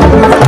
Good.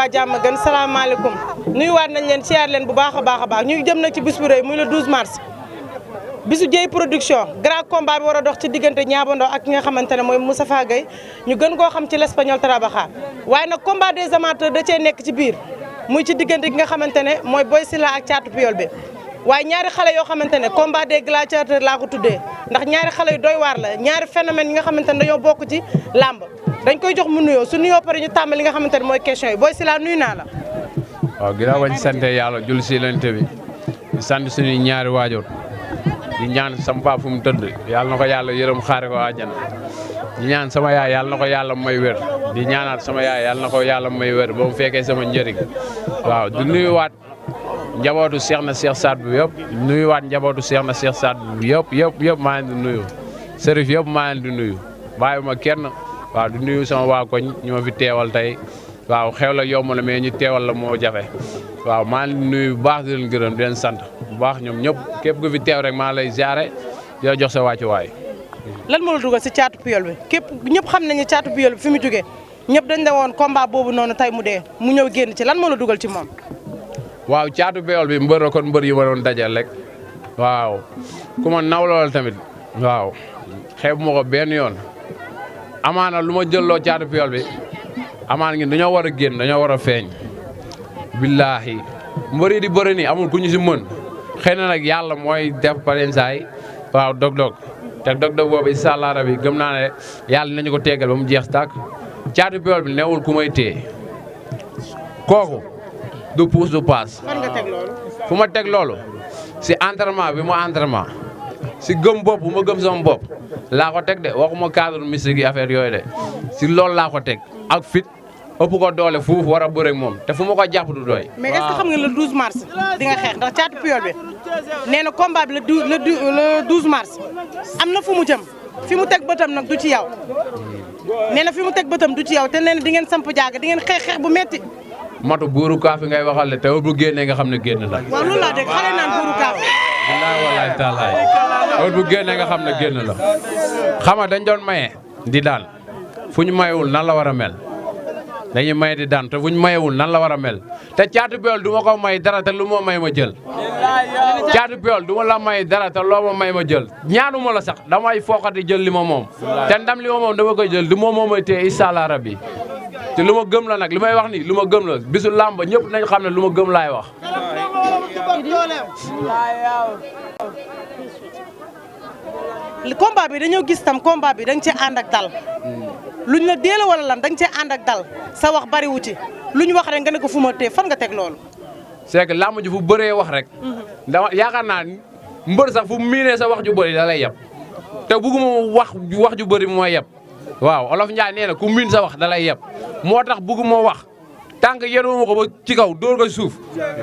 waa jàmm gën salaamaaleykum nuyuwaat nañ leen siyaar leen bu baax a baax ñu jëm nag ci bis bu rëy muy le 12 mars bisu Dieye production grand combat bi war a dox ci diggante Niabou ak ki nga xamante ne mooy Moustapha Gueye ñu gën koo xam ci l'espagnol Trabaja waaye nag combat des amateurs da cee nekk ci biir muy ci diggante ki nga xamante ne mooy Boy Sylla ak Caatu Piyol bi waaye ñaari xale yoo xamante ne combat des gladiateurs laa ko tuddee ndax ñaari xale yu doy waar la ñaari phénomène yi nga xamante ne dañoo bokk ci làmb dañ koy jox mu nuyoo su nuyoo pare ñu tàmbali li nga xamante ne mooy question yi Boy Sylla nuyu naa la. waaw ginnaaw bañ sant yàlla jul si lente bi di sant suñuy ñaari waajur di ñaan sama papa fu mu tëdd yàlla na ko yàlla yërëm xaare ko àjjana di ñaan sama yaay yàlla na ko yàlla may wér di ñaanaat sama yaay yàlla na ko yàlla may wér ba mu fekkee sama njëriñ waaw di nuyuwaat njabootu Cheikh na Cheikh Saad bu yëpp nuyuwaat njabootu Cheikh na Cheikh Saad bu yëpp maa leen di nuyu sërif yëpp maa leen di nuyu bàyyiwuma kenn waaw di nuyu sama waa koñ ñu ma fi teewal tey waaw xew la yomb na mais ñu teewal la moo jafe waaw maa leen di nuyu bu baax di leen gërëm di leen sant bu baax ñoom ñëpp képp ku fi teew rek maa lay ziare di la jox sa wàccuwaay. lan moo la dugal si Caatu Piyol bi képp ñëpp xam nañu Caatu Piyol bi fi mu jógee ñëpp dañ ne woon combat boobu noonu tey mu dee mu ñëw génn ci lan moo la dugal ci moom. waaw Caatu Piyol bi mbër la kon mbër yi ma doon dajal rek waaw ku ma naw lool tamit waaw xeebu ma ko benn yoon amaana lu ma jëlloo Caatu Piyol bi amaana ngi dañoo war a génn dañoo war a feeñ billaahi mbër yi di bëri nii amul ku ñu si mën xëy na nag yàlla mooy def parensaay waaw dog-dog te dog-dog boobu incha allah rabi gëm naa ne yàlla nañu ko tegal ba mu jeex tàkk Caatu Piyol bi newul ku may téye kooku du puus du paas. fan nga teg loolu. fu ma teg loolu si entraînement bi ma entraînement si gëm bopp bu ma gëm sama bopp laa ko teg de waxuma cadre mystique yi affaire yooyu de si loolu laa ko teg ak fit ëpp ko doole fuuf war a bëre ak moom te fu ma ko jàpp du doy. mais est-ce que xam nga le 12 mars di nga xeex ndax Caatu Piyol bi nee na combat bi le 12 mars am na fu mu jëm fi mu teg bëtam nag du ci yow nee na fi mu teg bëtam du ci yow te nee na di ngeen samp jaaga di ngeen xeex bu metti matu buuru kaafi ngay waxal de te bu génnee nga xam ne génn na. waaw loolu laa dégg xale naan buuru kaafi. wallaahi wallaahi taalaay bu génnee nga xam ne génn la xam nga dañ doon maye di daan fu ñu mayewul nan la war a mel dañuy maye di daan te fu ñu mayewul nan la war a mel te Caatu Piyol du ma ko may dara te lu ma may ma jël. Caatu Piyol du ma la may dara te loo ma may ma jël ñaanu ma la sax damay foqati jël li ma moom te ndam li ma moom dama koy jël du moom may téye incha allah rabbi te lu ma gëm la nag li may wax ni lu ma gëm la bisu làmb ñëpp nañ xam ne lu ma gëm laay wax. combat bi dañoo gis tam combat bi da nga cee ànd ak dal luñ la dee la wala lan da nga cee ànd ak dal sa wax bari wu ci luñ wax rek nga ne ko fu ma tee fan nga teg loolu. c'est que làmb ji fu bëree wax rek. dama yaakaar naa mbër sax fu miinee sa wax ju bëri da lay yeb te bëgguma wax ju bëri mooy yeb. waaw Olof Ndiaye nee na ku miin sa wax da lay yeb moo tax bëgguma wax tànk yéen ko ba ci kaw dóor ko suuf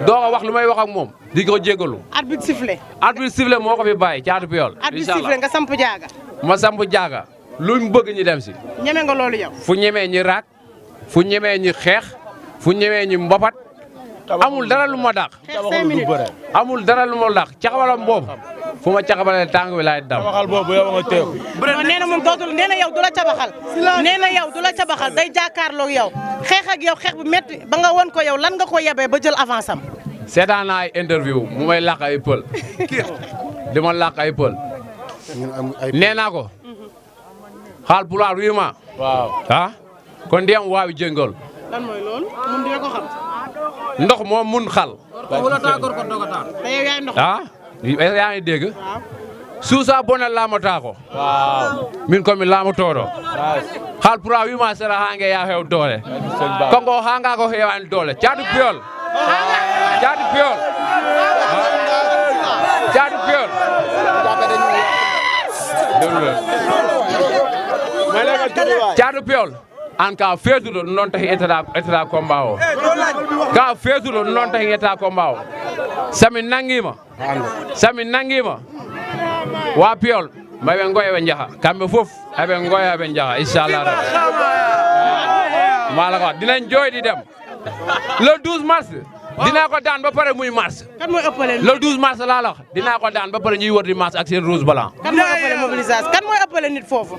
doo ko wax lu may wax ak moom di ko jégalu. arbitre sifflé. arbitre sifflé moo ko fi bàyyi Caatu Piyol. arbitre sifflé nga samp jaaga. ma samp jaaga luñ bëgg ñu dem si. ñeme nga loolu yow. fu ñemee ñi raak fu ñemee ñi xeex fu ñemee ñi mbapat amul dara lu ma dàq. xeex 5 minutes amul dara lu ma dàq caxabalam boobu fu ma caxabalee tàng bi laay dam. waxal boobu yow nga teew. nee na moom dootul nee na yow du la cabaxal. nee na yow du la cabaxal day jàkkaarloog yow xeex ak yow xeex bu métti ba nga won ko yow lan nga ko yebee ba jël avance am. seetaan naa ay interview mu may làq ay pël di ma làq ay pël nee naa ko xaal pulaar wi ma waaw ah kon ndiyam waawi jëngool lan mooy loolu moom dina ko xam. ndox moom mun xal te yow yaay ndox. ah yaa ngi dégg suusa bona laamata ko waaw min komi laamotooɗo xaal pulaar wi ma sera hange ya hew doole kongo hanga ko hewani doole Caatu Piyol Caatu Piyol Caatu Piyol Caatu Piyol an ka feetuɗo noon tahi ettata combat o ka feetuɗo noon tahi etta combat o sami nangima wa Piyol maɓe goya ɓe jaaha kamɓe fof eɓe goya ɓe jaaha inchallah rabbi mala ko dinañ jooyɗi dem le 12 mars dinaa ko daan ba pare muy mars. kan mooy ëppale le 12 mars laa la wax dinaa ko daan ba pare ñuy wër di mars ak seen rouge blanc. kan mooy ëppale mobilisation kan mooy ëppale nit foofu.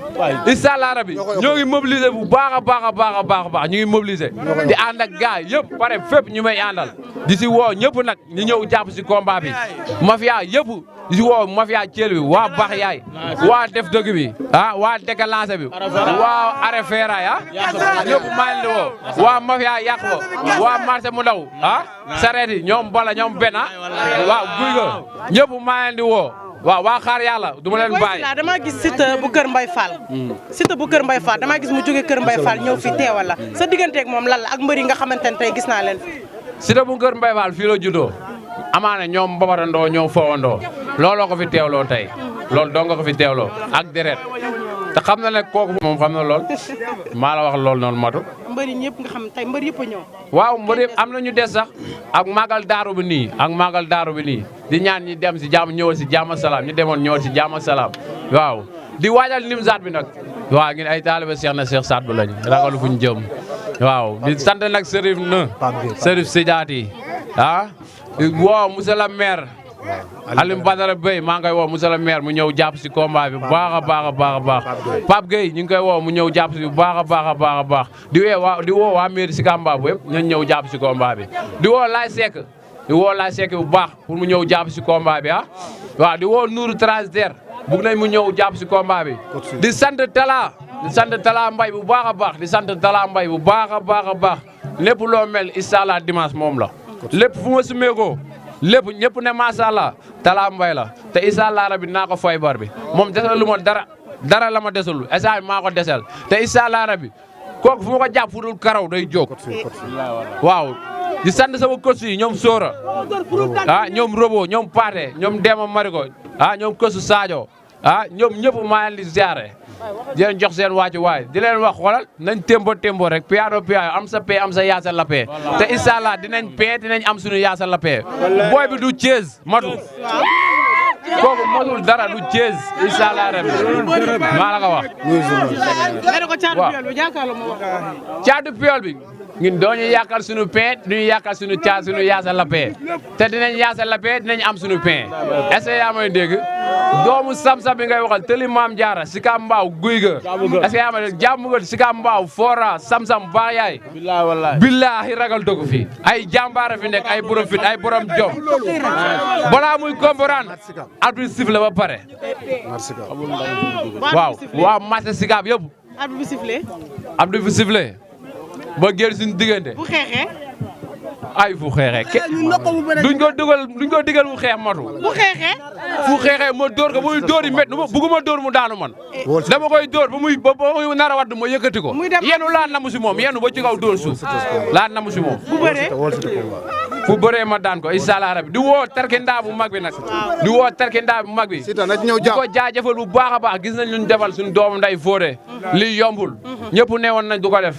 incha allah rabi ñoo ngi mobiliser bu baax a baax a baax a baax a baax ñu ngi mobiliser di ànd ak gars yëpp pare fépp ñu may àndal di si woo ñëpp nag ñu ñëw jàpp si combat bi mafia yëpp di si woo mafia Thiel bi waa Bax yaay waa def dëgg bi waa déclenché bi waa arrêt ferraille ñëpp maa leen di woo waa mafia yàq ba waa marché mu ndaw sareet yi ñoom bala ñoom benn waaw guy ga ñëpp maa leen di woo waaw waa xaar yàlla du ma leen bàyyi. dama gis Siteu bu Kër Mbaye Fall. Siteu bu Kër Mbaye Fall dama gis mu jóge Kër Mbaye Fall ñëw fi teewal la sa digganteeg moom lan la ak mbër yi nga xamante ne tey gis naa leen fi. Siteu bu Kër Mbaye Fall fii la juddoo amaana ñoom babatandoo ñoom fowandoo looloo ko fi teewloo tey loolu doo nga ko fi teewloo ak deret te xam na ne kooku moom xam na lool maa la wax lool noonu matu. mbër yi ñëpp nga xam tey mbër yëpp a ñëw. waaw mbër yëpp am na ñu des sax ak magal daaru bi nii ak magal daaru bi nii di ñaan ñi dem si jàmm ñëwal si jàmm ak salaam ñu demoon ñëwal si jàmm ak salaam waaw di waajal nimsaat bi nag waaw ngeen ay taaliba Cheikh na Cheikh Saad bu lañ ragalu fu ñu jëm waaw di sant nag Serif na Serif Sidiati di woo monsieur le maire Alim Badara Bey maa ngi koy woo monsieur le maire mu ñëw jàpp si combat bi bu baax a baax a baax a baax Pape Gueye ñu ngi koy woo mu ñëw jàpp si bu baax a baax a baax a baax di woo waa mairie si Kamba bu yëpp ñu ñëw jàpp si combat bi di woo Laay Seck bu baax pour mu ñëw jàpp si combat bi waaw di woo Nourou Transitaire bugg nañ mu ñëw jàpp si combat bi di sant Talla Mbaye bu baax a baax di sant Talla Mbaye bu baax a baax a baax lépp loo mel incha allah dimanche moom la lépp fu ma sumeekoo lépp ñëpp ne macha allah Talla Mbaye la te incha allah rabi naa ko fay bor bi moom desal lu ma dara la ma desul instant maa ko desal te incha allah rabi kooku fu ma ko jàpp fu dul karaw day jóg waaw di sant sama coach yi ñoom Sora ñoom Robo ñoom Paate ñoom Demba Mariko ñoom Kosu Sadio ñoom ñëpp maa leen di ziare di leen jox seen waaju waay di leen wax xoolal nañ tembo rek piano am sa paie am sa yaasa la paie te incha allah dinañ paie dinañ am suñu yaasa la paie booy bi du Thiès matu kooku mosul dara du Thiès incha allah rabbi maa la ko wax. caatu piol bi ñun doo ñu yàqal suñu pain du ñu yàqal suñu yaasa la paie te dinañ yaasa la paie dinañ am suñu pain est-ce que yaa may dégg doomu sam-sam bi ngay waxal tëli maam jaara si ka mbaaw guy ga est-ce que yaa may dégg jàmm nga si ka mbaaw fora sam-sam baax yaay billaahi ragal dogu fi ay jàmbaara fi nekk ay borom fit ay borom jom balaa muy comprendre arbitre sifflé ba pare waaw marché sikaab yëpp arbitre bi sifflé ba génn suñu diggante bu xeexee ay fu xeexee duñ ko digal mu xeex matu fu xeexee ma dóor ko muy dóor yi métti bugguma dóor mu daanu man dama koy dóor ba muy nar a wadd ma yëkkati ko yenu laa namu si moom yenu ba ci kaw dóor suuf laa namu si moom fu bëree ma daan ko incha allah rabi di woo tarkindaa bu mag bi nag di woo tarkindaa bu mag bi di ko jaajëfal bu baax a baax gis nañ luñ defal suñu doomu nday Fodé lii yombul ñëpp neewoon nañ du ko def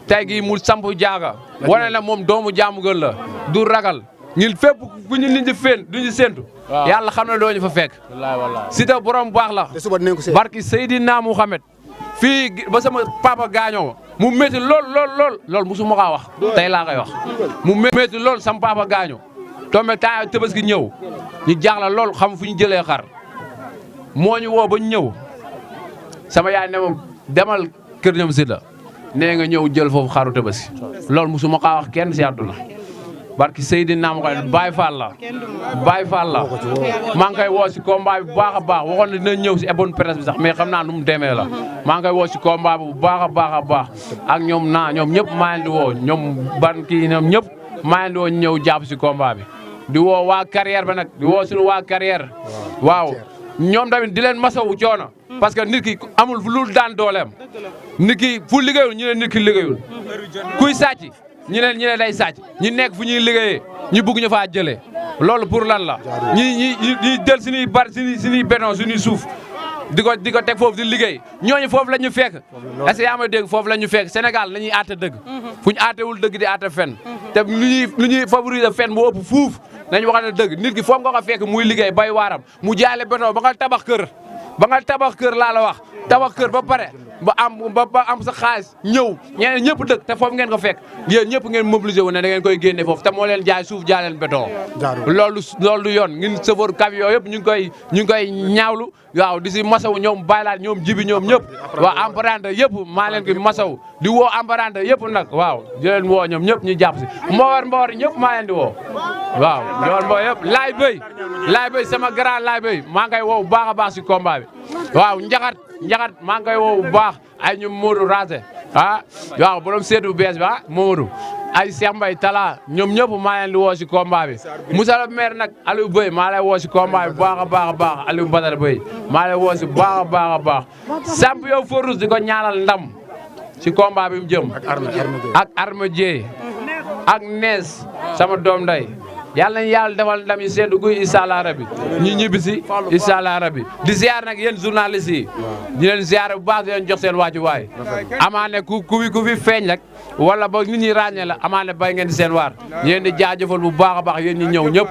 tey gii mu samp jaaga wane na moom doomu jaamu gën la du ragal ñun fépp fu ñu nit ñi feen du ñu séntu yàlla xam ne doo ñu fa fekk Siteu borom baax la barki Seydina Mouhamed fii ba sama papa gaañoo mu métti lool musuma kaa wax tey laa koy wax mu métti lool sama papa gaañoo tombe taa Tabaski ñëw ñu jaaxla lool xam fu ñu jëlee xar moo ñu woo ba ñu ñëw sama yaay ne moom demal kër ñoom Sylla nee nga ñëw jël foofu xaru Tabaski loolu musuma kaa wax kenn si àdduna barki Seydina ma koy Baye Fall la maa ngi koy woo si combat bi bu baax a baax waxoon na dina ñëw si bonne presse bi sax mais xam naa nu mu demee la maa ngi koy woo si combat bi bu baax a baax ak ñoom ñëpp maa leen di woo ñoom ban kii ñoom ñëpp maa leen di woo ñëw jàpp si combat bi di woo waa carrière ba nag di woo suñu waa carrière waaw ñoom tamit di leen masawu coono parce que nit ki amul lu daan dooleem nit ki fu liggéeyul ñu ne nit ki liggéeyul kuy sàcc ñu ne day sàcc ñi nekk fu ñuy liggéeyee ñu bugg ñu faa jëlee loolu pour lan la ñi jël suñuy béton suñuy suuf di ko teg foofu di liggéey ñooñu foofu la ñu fekk est-ce que yaa may dégg foofu la ñu fekk Sénégal nañuy aate dëgg fu ñu aatewul dëgg di aate fen te lu ñuy favoriser fen mu ëpp fuuf nañu wax ne dëgg nit ki foofu nga ko fekk muy liggéey bay waaram mu jaale béton ba nga tabax kër laa la wax tabax kër ba pare ba am sa xaalis ñëw ñeneen ñëpp dëkk te foofu ngeen ko fekk yéen ñëpp ngeen mobiliser wu ne da ngeen koy génne foofu te moo leen jaay suuf jaay leen béton loolu du yoon ngeen chauffeur camion yëpp ñu ngi koy ñaawlu waaw di si masaw ñoom baylaat ñoom jibi ñoom ñëpp waaw emprunté yëpp maa leen ko masaw di woo emprunté yëpp nag waaw di leen woo ñoom ñëpp ñu jàpp si mboor ñëpp maa leen di woo waaw ñoom mboor yëpp laay béy sama grand laay béy maa ngay woo bu baax a baax si combat bi waaw njaxat maa ngi koy woo bu baax ay ñu Modou Rase waaw borom seetu bu bees bi Mamadou ay Cheikh Mbaye Talla ñoom ñëpp maa leen di woo si combat bi Moussa le maire nag Aliou Boye maa lay woo si combat bi bu baax a baax a baax Aliou Badara Boye maa lay woo si bu baax a baax a baax champion Forus di ko ñaanal ndam si combat bi mu jëm ak Arma Dieye ak Nees sama doom nday yàlla nañu yàlla defal ndam yi seddu guy incha allah rabi ñu ñibbisi incha allah rabi di ziar nag yéen journalistes yi di leen ziar bu baax di leen jox seen wàccuwaay amaane ku fi feeñ rek wala ba nit ñi ràññee la amaane bay ngeen di seen waar ñu leen di jaajëfal bu baax a baax yéen ñi ñëw ñëpp